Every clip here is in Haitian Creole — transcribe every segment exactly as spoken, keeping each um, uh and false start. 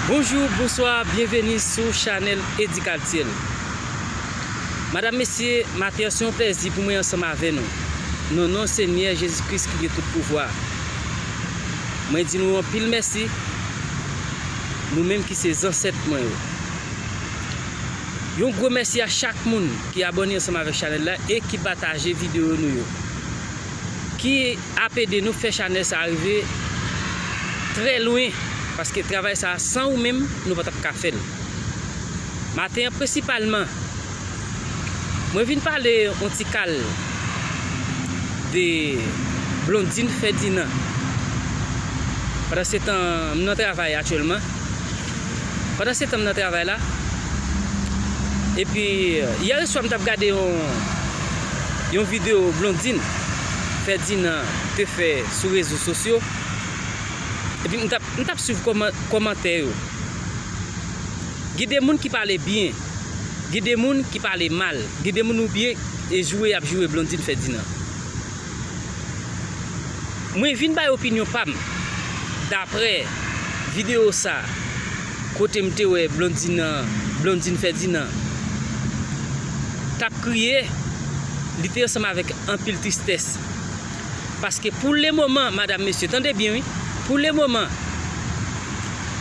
Bonjou, bonswa, byenveni sou chanèl Eddy Kaltyèl. Madanm, mesye, maten an se yon plèzi pou mwen ansanm avè nou. Nan non Senyè Jezi Kris ki gen tout pouvwa, mwen di nou anpil mèsi, nou menm ki se zansèt mwen yo. Yon gwo mèsi a chak moun ki abòne ansanm avèk chanèl la e ki pataje videyo nou yo, ki ap ede nou fè chanèl sa a rive trè lwen, paske travay sa a, san ou menm, nou pa t ap ka fè l. Maten an, prensipalman, mwen vin pale yon ti kal de Blondine Ferdinand. Pandan se tan, m nan travay aktyèlman. Pandan se tan, m nan travay la. Epi, yè swa, m t ap gade yon, yon videyo Blondine Ferdinand te fè sou rezo sosyo. Epi, m t ap, m t ap swiv kòman-, kòmantè yo. Gen de moun ki pale byen, gen de moun ki pale mal, gen de moun oubyen e joure y ap joure Blondine Ferdinand. Mwen vin bay opinyon pa m, daprè videyo sa, kote m te wè Blondine, Blondine Ferdinand t ap kriye, li te ansanm avèk anpil tristès. Paske pou lemoman, madanm, mesye, tande byen, wi, pou lemoman,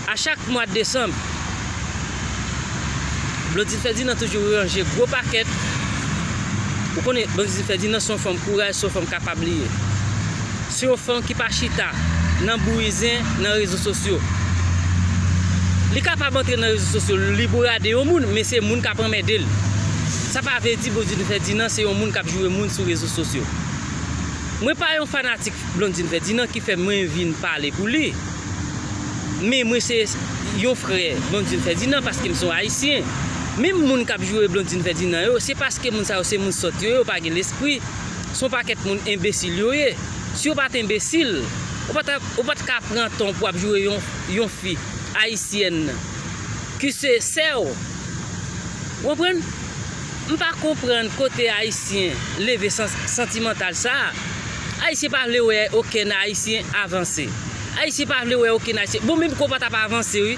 a chak mwa desanm, Blondine Ferdinand toujou ranje gwo pakèt. Ou konnen, Blondine Ferdinand se yon fanm kouraj, se yon fanm kapab li ye. Se yon fanm ki pa chita nan bouyizen, nan rezo sosyo. Li kapab antre nan rezo sosyo, li bourade yon moun, men se moun k ap anmède l. Sa pa vle di Blondine Ferdinand se yon moun k ap joure moun sou rezo sosyo. Mwen pa yon fanatik Blondine Ferdinand ki fè mwen vin pale pou li. Men mwen se yon frè Blondine Ferdinand paske m se yon Ayisyen. Menm moun k ap joure Blondine Ferdinand yo, se paske moun sa yo se moun sòt yo ye, yo pa gen lespri. Se yon pakèt moun enbesil yo ye. Si yo pa t enbesil, ou pa t ap, ou pa t ka pran tan pou w ap joure yon, yon fi ayisyèn ki se sè w. Ou konprann? M pa konprann kote Ayisyen leve sans-, santimantal sa a. Ayisyen pa vle wè okenn Ayisyen avanse. Ayisyen pa vle wè okenn Ayisyen. Bon, menm ke w pa t ap avanse, wi.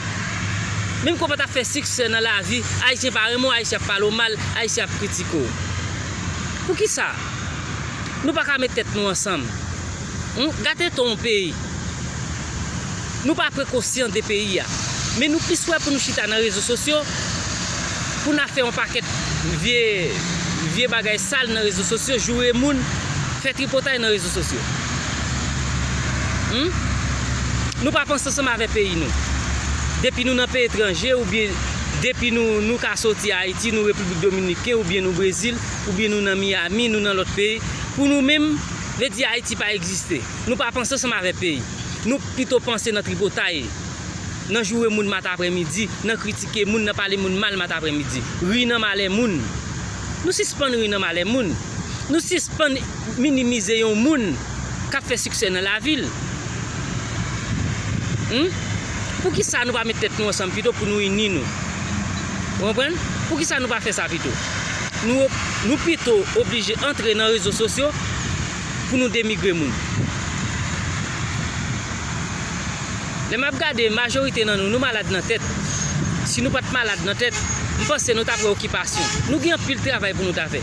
Menm ke w pa t ap fè siksè nan lavi, Ayisyen pa renmen w, Ayisyen ap pale w mal, Ayisyen ap kritike w. Poukisa nou pa ka met tèt nou ansanm? Hmm? Gate ton yon peyi. Nou pa pran konsyans de peyi a. Men nou plis wè pou nou chita nan rezo sosyo, pou n ap fè yon pakèt vye, vye bagay sal nan rezo sosyo, joure moun, fè tripotay nan rezo sosyo. Hmm? Nou pa panse ansanm avèk peyi nou. Depi nou nan peyi etranje, oubyen depi nou, nou ka soti Ayiti, nou Repiblik Dominiken, oubyen nou Brezil, oubyen nou nan Miami, nou nan lòt peyi, pou nou menm, vle di Ayiti pa egziste. Nou pa panse ansanm avèk peyi. Nou pito panse nan tripotay, nan joure moun maten aprèmidi, nan kritike moun, nan pale moun mal maten aprèmidi. Ri nan malè moun. Nou sispann ri nan malè moun. Nou sispann minimize yon moun k ap fè siksè nan lavi l. Hmm? Poukisa nou pa met tèt nou ansanm pito pou nou ini nou? Ou konprann? Poukisa nou pa fè sa pito? Nou, nou pito oblije antre nan rezo sosyo pou nou denigre moun. Lè m ap gade, majorite nan nou, nou malad nan tèt. Si nou pa t malad nan tèt, m panse nou t ap wè okipasyon. Nou gen anpil travay pou nou ta fè.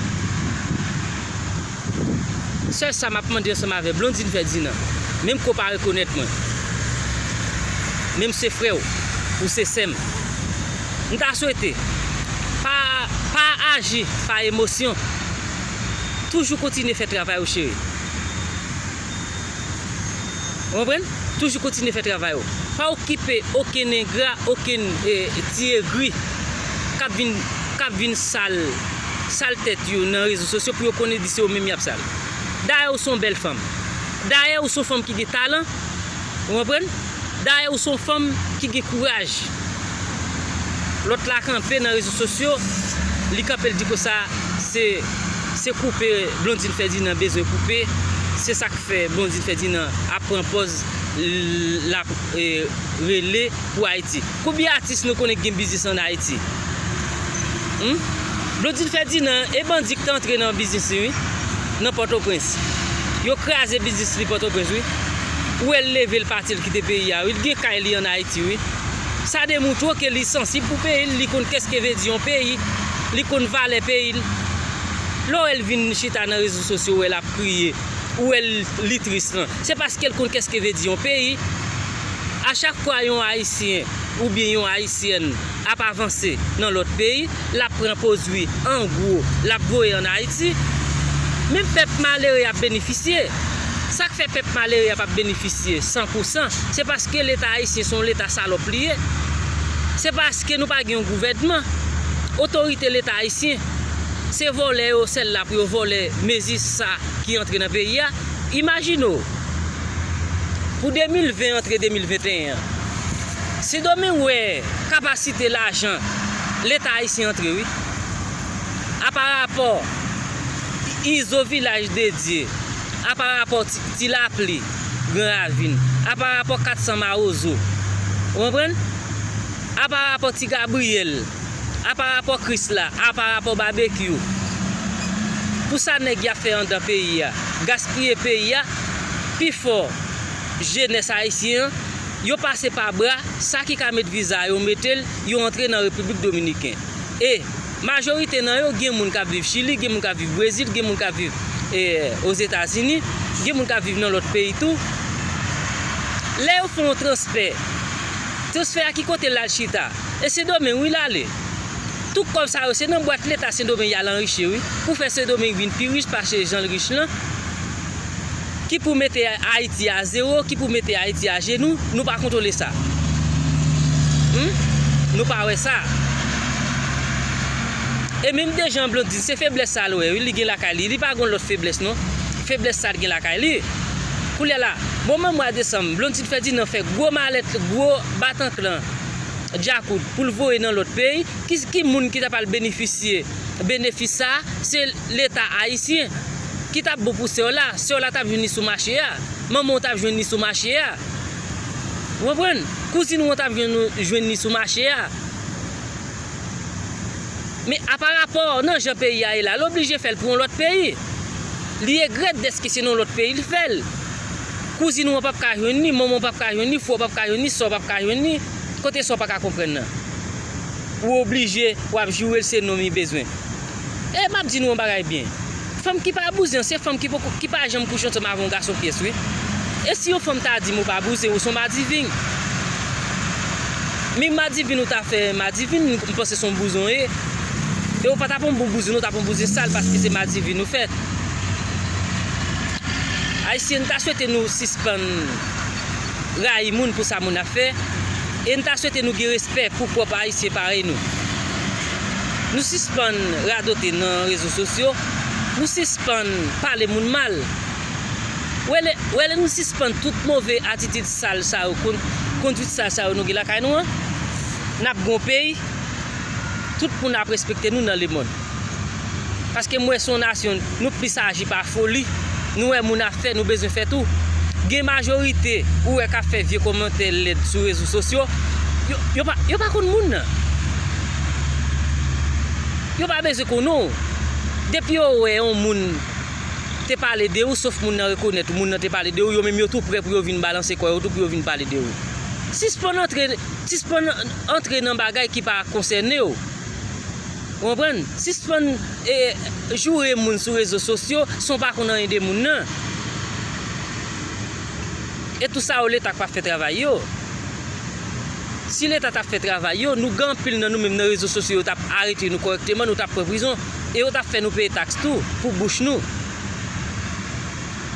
Sèl sa m ap mande ansanm avè Blondine Ferdinand, menm ke w pa rekonèt mwen, men m se frè w, ou se sè m, m ta swete, pa, pa aji pa emosyon. Toujou kontinye fè travay ou, cheri. Ou konprann? Toujou kontinye fè travay ou. Pa okipe okenn engra, okenn, eh, ti egri k ap vin, k ap vin sal, sal tèt yo nan rezo sosyo pou yo konnen di se yo menm y ap sal. Dayè, ou se yon bèl fanm. Dayè, ou se yon fanm ki gen talan. Ou konprann? Dayè, ou se yon fanm ki gen kouraj. Lòt la kanpe nan rezo sosyo, li kanpe, l di konsa, se, se koupe Blondine Ferdinand bezwen koupe. Se sa k fè Blondine Ferdinand ap pran pòz l, l ap, eh, rele pou Ayiti. Konbyen atis nou konnen ki gen biznis ann Ayiti? Hmm? Blondine Ferdinand, e bandi k te antre nan biznis li, wi, nan Pòtoprens. Yo kraze biznis li Pòtoprens, wi. Ou wè l leve, l pati, l kite peyi a, wi. L gen kay li ann Ayiti, wi. Sa demontre w ke li sansib pou peyi l, li konn kès ke vle di yon peyi, li konn valè peyi l. Lè w wè l vin chita nan rezo sosyo, w wè l ap kriye, ou wè l, li tris lan, se paske l konn kès ke vle di yon peyi. A chak fwa yon Ayisyen oubyen yon Ayisyèn ap avanse nan lòt peyi, l ap pran pwodui an gwo, l ap voye ann Ayiti. Men pèp malere ap benefisye. Sa k fè pèp malere ap, ap benefisye san pou san, se paske Leta ayisyen se yon Leta salòp li ye. Se paske nou pa gen yon gouvènman. Otorite Leta ayisyen, se vòlè yo sèl la pou yo vòlè mezi sa ki antre nan peyi a. Imajine w, pou de mil ven antre de mil venteyen an, Sendomeng wè kapasite lajan Leta ayisyen antre, wi. Aparapò Izo Vilaj Dedye, aparapò Ti, Ti Lapli, Gran Ravin, aparapò Katsan Mawozo, ou konprann? Aparapò Ti Gabriyèl, aparapò Krisla, aparapò Babekyou. Pou sa nèg y ap fè anndan peyi a, gaspiye peyi a, pifò jenès ayisyen an, yo pase pa bra, sa ki ka met viza yo mete l, yo antre nan Repiblik Dominiken. E majorite nan yo, gen moun k ap viv Chili, gen moun k ap viv Brezil, gen moun k ap viv, e, Ozetazini, gen moun k ap viv nan lòt peyi tou. Lè yo fè yon transfè, transfè a ki kote l al chita? E Sendomeng wi l ale. Tout kòb sa yo, se nan bwat Leta Sendomeng y al anrichi, wi, pou fè Sendomeng vin pi rich pase jan l rich lan. Ki pou mete Ayiti a zewo, ki pou mete Ayiti ajenou, nou pa kontwole sa. Hmm? Nou pa wè sa. E menm Dejan Blondin, se feblès sa l wè, wi, li gen lakay li. Li pa gen lòt feblès, non. Feblès sa l gen lakay li. Koulye a la, bon, moman mwa desanm, Blondin Ferdinand fè gwo malèt, gwo batanklan djakout pou l voye nan lòt peyi. Ki, ki moun ki ta pral benefisye benefis sa a? Se Leta ayisyen ki t ap bon pou sè w la. Sè w la t ap jwenn li sou mache a. Manman w t ap jwenn li sou mache a. Ou konprann? Kouzin ou an t ap jwenn, jwenn li sou mache a. Men a pa rapò nan jan peyi a ye la, l oblije fè l pou yon lòt peyi. Li regrèt dèske se nan yon lòt peyi l fè l. Kouzin ou an p ap ka jwenn li, manman w p ap ka jwenn li, frè w p ap ka jwenn li, sè w p ap ka jwenn li. Kote sa w pa ka konprann nan? Ou oblije, w ap joure l, se nonm li bezwen. E m ap di nou yon bagay byen. Fanm ki pa bouzen an, se fanm ki poko, ki pa janm kouche ansanm avè yon gason pyès, wi. E si yon fanm ta di m ou pa bouzen, ou se yon madivin. Men madivin ou ta fè, madivin, m panse se yon bouzen w ye. E ou pa t ap yon bon bouzen, ou t ap yon bouzen sal, paske se madivin ou fèt. Ayisyen, m ta swete nou sispann rayi moun pou sa moun ap fè. E m ta swete nou gen respè pou pwòp Ayisyen parèy nou. Nou sispann radote nan rezo sosyo. Nou sispann pale moun mal. Ou wè lè, ou wè lè nou sispann tout move atitid sal sa yo, kon-, kondwit sal sa yo nou gen lakay nou an, n ap gen yon peyi, tout moun ap respekte nou nan lemonn. Paske m wè se yon nasyon, nou plis aji pa foli. Nou wè moun ap fè, nou bezwen fè tou. Gen majorite ou wè k ap fè vye kòmantè lèd sou rezo sosyo, yo, yo pa, yo pa konn moun nan. Yo pa bezwen konnen w. Depi yo wè yon moun te pale de ou, sof moun nan rekonèt ou, moun nan te pale de ou, yo menm yo tou prè pou yo vin balanse kò yo tou pou yo vin pale de ou. Sispann antre, sispann antre nan bagay ki pa konsène w. Ou konprann? Sispann, e, joure moun sou rezo sosyo san w pa konn anyen de moun nan. E tou sa yo Leta k pa fè travay yo. Si Leta t ap fè travay yo, nou gen anpil nan nou menm nan rezo sosyo yo t ap arete nou kòrèkteman, nou t ap pran prizon. E yo t ap fè nou peye taks tou pou bouch nou.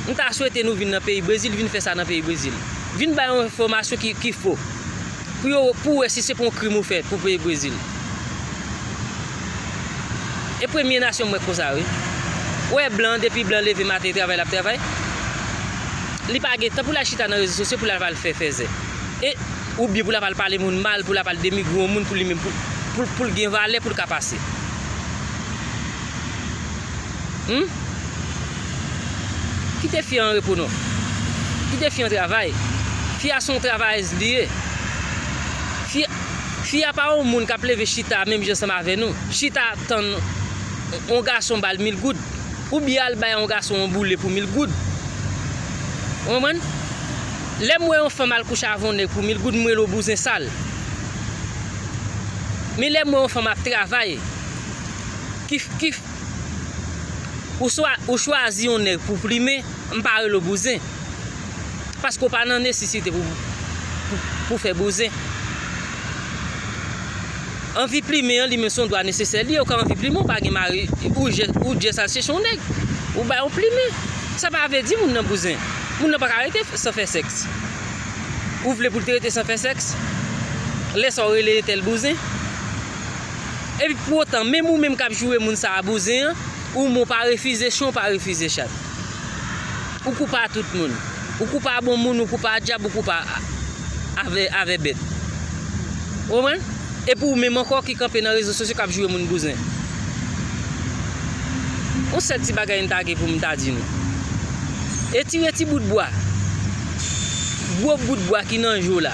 M ta swete nou vin nan peyi Brezil, vin fè sa nan peyi Brezil. Vin bay yon enfòmasyon ki, ki fo. Pou yo, pou wè si se pa yon krim ou fè pou peyi Brezil. E premye nasyon m wè konsa, wi. Ou wè blan, depi blan leve maten, travay l ap travay. Li pa gen tan pou l al chita nan rezo sosyo pou l al fè fèzè. E, oubyen pou l ap al pale moun mal, pou l ap al denigre yon moun pou li menm, pou, pou, pou l gen valè, pou l ka pase. Hmm? Kite fi a an repo non. Kite fi a travay. Fi a se yon travayèz li ye. Fi, fi a pa yon moun k ap leve chita menm jan ansanm avè nou. Chita tann yon gason ba l mil goud. Oubyen al bay yon gason yon boule pou mil goud. Ou konprann? Lè m wè yon fanm al kouche avè yon nèg pou mil goud, m rele w bouzen sal. Men lè m wè yon fanm ap travay, ki, ki, ou swa, ou chwazi yon nèg pou plimen, m pa rele w bouzen. Paske w pa nan nesesite pou, pou, pou fè bouzen. Anvi plimen an, li menm se yon dwa nesesè li ye, ou ka anvi plimen, ou pa gen mari, ou jis, ou jis al chèche yon nèg, ou bay yon plimen. Sa pa vle di moun nan bouzen. Moun nan pa ka rete san fè sèks. Ou vle pou l te rete san fè sèks? Lè sa w rele entèl bouzen? Epi pou otan, menm ou menm k ap joure moun sa a bouzen an, ou men w pa refize chen, w pa refize chat. Ou koupe a tout moun. Ou koupe a bon moun, ou koupe a dyab, ou koupe a, a, avè, avè bèt. Ou konprann? Epi ou menm ankò ki kanpe nan rezo sosyo k ap joure moun bouzen. Yon sèl ti bagay m ta gen pou m ta di nou. Etire ti bout bwa. Gwo bout bwa ki nan je w la.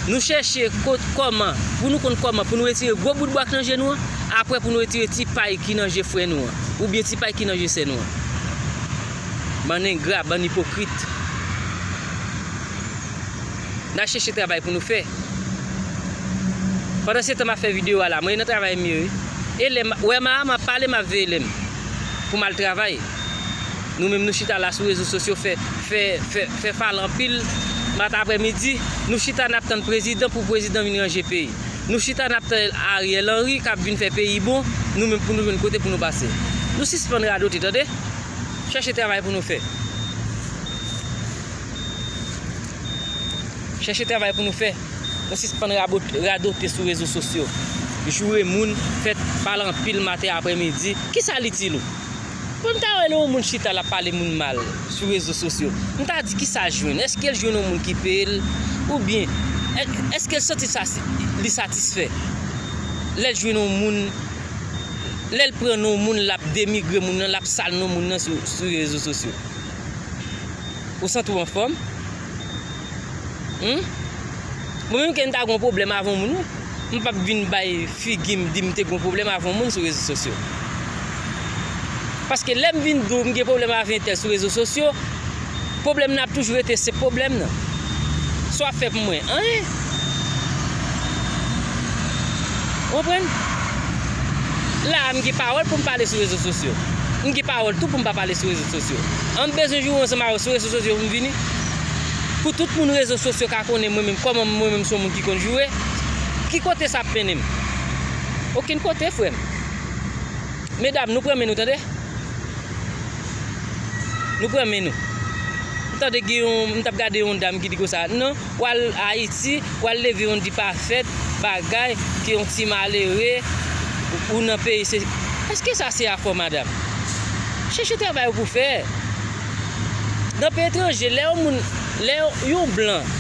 Nou chèche kot, kòman, pou nou konn kòman pou nou retire gwo bout bwa ki nan je nou an, apre pou nou retire ti pay ki nan je frè nou an, oubyen ti pay ki nan je sè nou an. Bann engra, bann ipokrit. N a chèche travay pou nou fè. Pandan se tan m ap fè videyo a la, mwen nan travay m ye wi. E lè m wè m a, m ap pale, m ap veye lè m pou m al travay. Nou menm nou chita la sou rezo sosyo fè, fè, fè, fè pale anpil. Maten aprèmidi, nou chita n ap tann prezidan pou prezidan vin ranje peyi. Nou chita n ap tann Ariel Henry k ap vin fè peyi bon, nou menm pou nou jwenn kote pou nou pase. Nou sispann radote, tande? Chèche travay pou nou fè. Chèche travay pou nou fè. Nou sispann rabot-, radote sou rezo sosyo. Joure moun, fè pale anpil maten aprèmidi. Kisa l itil ou? Bon, m ta wè lè yon moun chita l ap pale moun mal sou rezo sosyo. M ta di kisa l jwenn? Èske l jwenn yon moun ki peye l? Oubyen, è-, èske l santi sa, li satisfè? Lè l jwenn yon moun, lè l pran non moun, l ap denigre moun nan, l ap sal non moun nan sou, sou rezo sosyo. Ou santi w anfòm? Hmm? Mwen menm ke m ta gen yon pwoblèm avè yon moun, wi. M p ap vin bay figi m, di m te gen yon pwoblèm avè yon moun sou rezo sosyo. Paske lè m vin di w m gen pwoblèm avè entèl sou rezo sosyo, pwoblèm nan ap toujou rete se pwoblèm nan. Sa w ap fè pou mwen? Anyen. Ou konprann? La a, m gen pawòl pou m pale sou rezo sosyo. M gen pawòl tou pou m pa pale sou rezo sosyo. An m bezwen joure ansanm avè w sou rezo sosyo pou m vini? Pou tout moun rezo sosyo ka konnen mwen menm, kòman mwen menm se yon moun ki konn joure? Ki kote sa ap mennen m? Okenn kote, frè m. Medam, nou pran men nou, tande? Nou pran men nou. M tande gen yon, m t ap gade yon dam ki di konsa, non, w al Ayiti, w al leve yon dipafèt, bagay, ke yon ti malere, ou, ou nan peyi, se, èske sa se afè w, madanm? Chèche travay ou pou fè. Nan peyi etranje, lè yon moun, lè yon, yon blan,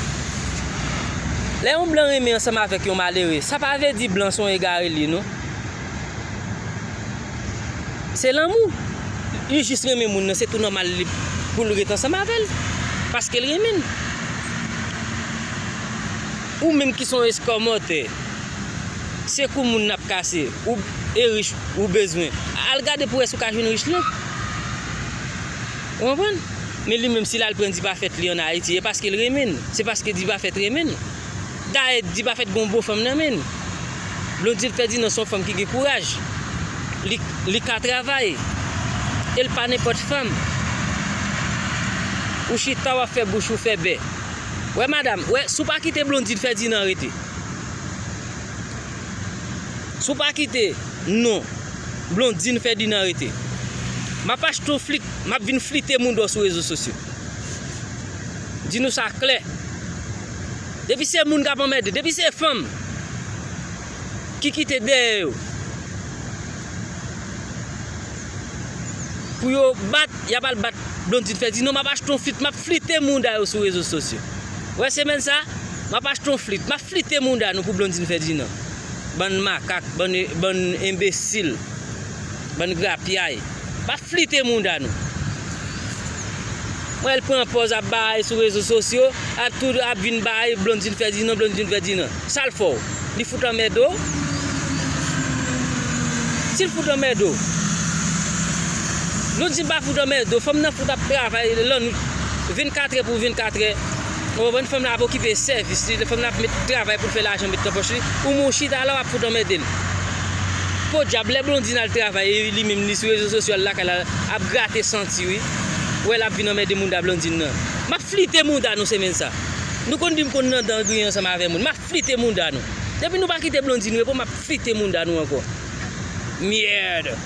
lè yon blan renmen ansanm avèk yon malere, sa pa vle di blan se yon egare li, non. Se lanmou. Li jis renmen moun nan, se tou nòmal li, pou l ret ansanm avè l. Paske l renmen l. Ou menm ki se yon eskòmòtè, se kou moun n ap kase, ou e rich, ou bezwen. Al gade pou wè si w ka jwenn rich lan. Ou konprann? Men li menm, si l al pran dipafèt li ann Ayiti, e paske l renmen l. Se paske dipafèt renmen l. Dayè, dipafèt gen yon bon fanm nan men l. Blondine Ferdinand se yon fanm ki gen kouraj. Li, li ka travay. E l pa nenpòt fanm. Ou chita, w ap fè bouch ou fè bè. Wè, madanm, wè, si w pa kite Blondine Ferdinand rete. Si w pa kite non Blondine Ferdinand rete, m ap achte yon flit, m ap vin flite mouda w sou rezo sosyo. Di nou sa klè. Depi se moun k ap anmède, depi se fanm ki kite dèyè yo pou yo bat, y ap al bat Blondine Ferdinand, m ap achte yon flit, m ap flite mouda yo sou rezo sosyo. Wè semèn sa, m ap achte yon flit, m ap flite mouda nou pou Blondine Ferdinand. Bann makak, bann, bann enbesil, bann grapyay. M ap flite mouda nou. Mwen, l pran pòz ap bay sou rezo sosyo, ap tou, ap vin bay Blondine Ferdinand, Blondine Ferdinand. Sa l fè w? Li fout anmède w? Si l fout anmède w, Blondine pa fout anmède w, fanm nan fout ap travay lannuit vennkatrè pou vennkatrè. Ou konprann? Fanm nan ap okipe sèvis li, fanm nan ap met travay pou l fè lajan met nan pòch li. Ou men w chita la w ap fout anmède l. Podyab, lè Blondine al travay, e li menm li sou rezo sosyo, al lakay la, ap grate santi wi. Ou wè l ap vin anmède mouda Blondine nan. M ap flite mouda nou semèn sa. Nou konn di m konn nan dan griyen ansanm avè moun. M ap flite mouda nou. Depi nou pa kite Blondine repo, m ap flite mouda nou ankò. Merde.